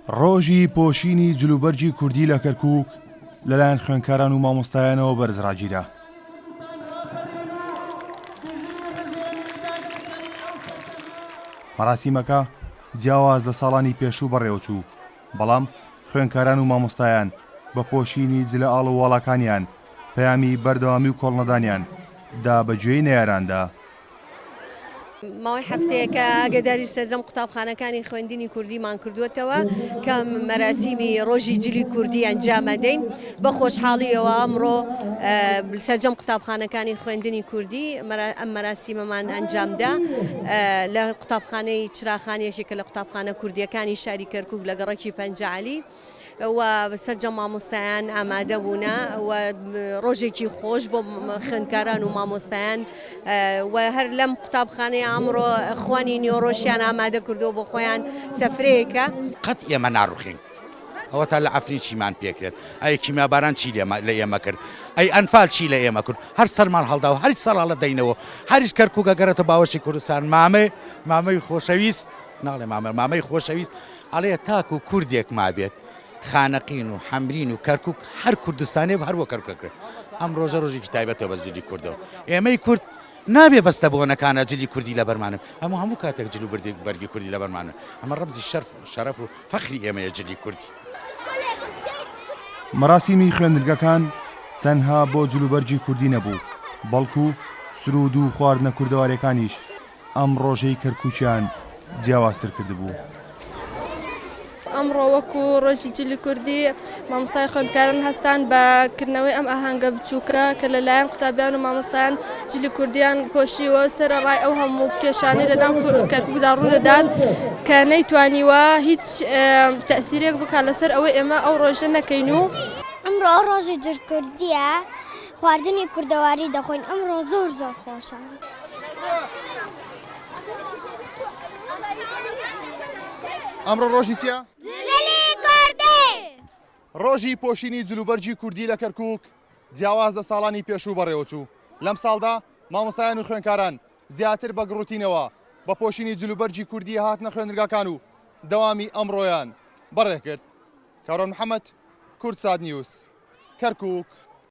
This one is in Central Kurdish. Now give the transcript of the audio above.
ڕۆژی پۆشینی جلوبەرگی کوردی لە کەرکووک لەلایەن خوێندکاران و مامۆستایانەوە بەرز ڕاگیرا. مەراسیمەکە جیاواز لە ساڵانی پێشوو بەڕێوەچوو، بەڵام خوێندکاران و مامۆستایان بە پۆشینی جلە ئاڵ و واڵاکانیان پەیامی بەردەوامی و کۆڵنەدانیان دا بە گوێی نەیاراندا. ماوەی هەفتەیەکە ئاگەداری سەرجەم قوتابخانەکانی خوێندنی کوردیمان کردووەتەوە کە مەراسیمی ڕۆژی جلی کوردی ئەنجامەدەین بە خۆشحاڵیەوە ئەمڕۆ سەرجەم قوتابخانەکانی خوێندنی کوردی ئەم مەراسیمەمان ئەنجامدا لە قوتابخانەی چراخان یەکێکە لە قوتابخانە کوردیەکانی شاری کەرکک لە گەڕەکی پەنجەعەلی. و سەرجەم مامۆستایان ئامادە بوونە و ڕۆژێکی خۆش بۆ خوێندکاران و مامۆستایان و هەر لەم قوتابخانەیە ئەمڕۆ خوانی نیۆڕۆشیان ئامادە کردووە بۆ خۆیان سەفرەیەکە. قەت ئێمە ناڕوخێین. ئەوەتا لە عەفرین چیمان پێکرێت؟ ئەی کیمیاباران چی لە ئێمە کرد؟ ئەی ئەنفال چی لە ئێمە کرد؟ هەر سەرمان هەڵدا و هەر سەڵاڵە دەینەوە. هەریش کەرکووک ئەگەڕێتە باوەشی کوردستان. مامەی مامەی خۆشەویست ناڵێ مامە مامەی خۆشەویست ئەڵێ تاکو کوردێک مابێت خانەقین و حەمرین و کەرکوک هەر کوردستانێ هەر بۆ کەرکوک ئەکرێت. ئەم ڕۆژە ڕۆژێکی تایبەتە بە جلی کوردەوە. ئێمەی کورد نابێ بەس لە بۆنەکانە جلی کوردی لەبەرمانن، هەموو هەموو کاتێک جل و بەرگی کوردی لەبەرمانن. ئەمە ڕەمزی شەرف شەرەف و فەخری ئێمەیە جلی کوردی. مەراسیمی خوێندنگەکان تەنها بۆ جلوبەرگی کوردی نەبوو، بەڵکو سروود و خواردنە کوردەواریەکانیش ئەم ڕۆژەی کەرکوکیان جیاوازتر کردبوو. ئەمڕۆ وەکو ڕۆژی جلی کوردی مامۆستای خوێندکاران هەستان بە کردنەوەی ئەم ئاهەنگە بچووکە کە لەلایەن قوتابیان و مامۆستایان جلی کوردیان پۆشیوە سەرەڕای ئەو هەموو کێشانەی لەناو کەرکوکدا ڕوودەدات کە نەیتوانیوە هیچ تەسیرێک بکات لەسەر ئەوەی ئێمە ئەو ڕۆژە نەکەین و ئەمڕۆ ڕۆژی جل کوردیە خواردنی کوردەواری دەخۆین ئەمڕۆ زۆر زۆر خۆشە. ئەمڕۆ ڕۆژی چییە؟ جلی کوردی. ڕۆژی پۆشینی جلوبەرگی کوردی لە کەرکووک جیاواز لە ساڵانی پێشوو بەڕێوەچوو. لەم ساڵدا مامۆستایان و خوێندکاران زیاتر بە گڕوتینەوە بە پۆشینی جلوبەرگی کوردی هاتنە خوێندنگاکان و دەوامی ئەمڕۆیان بەڕێکرد. کاروان محەمەد، کوردسات نیوز، کەرکووک.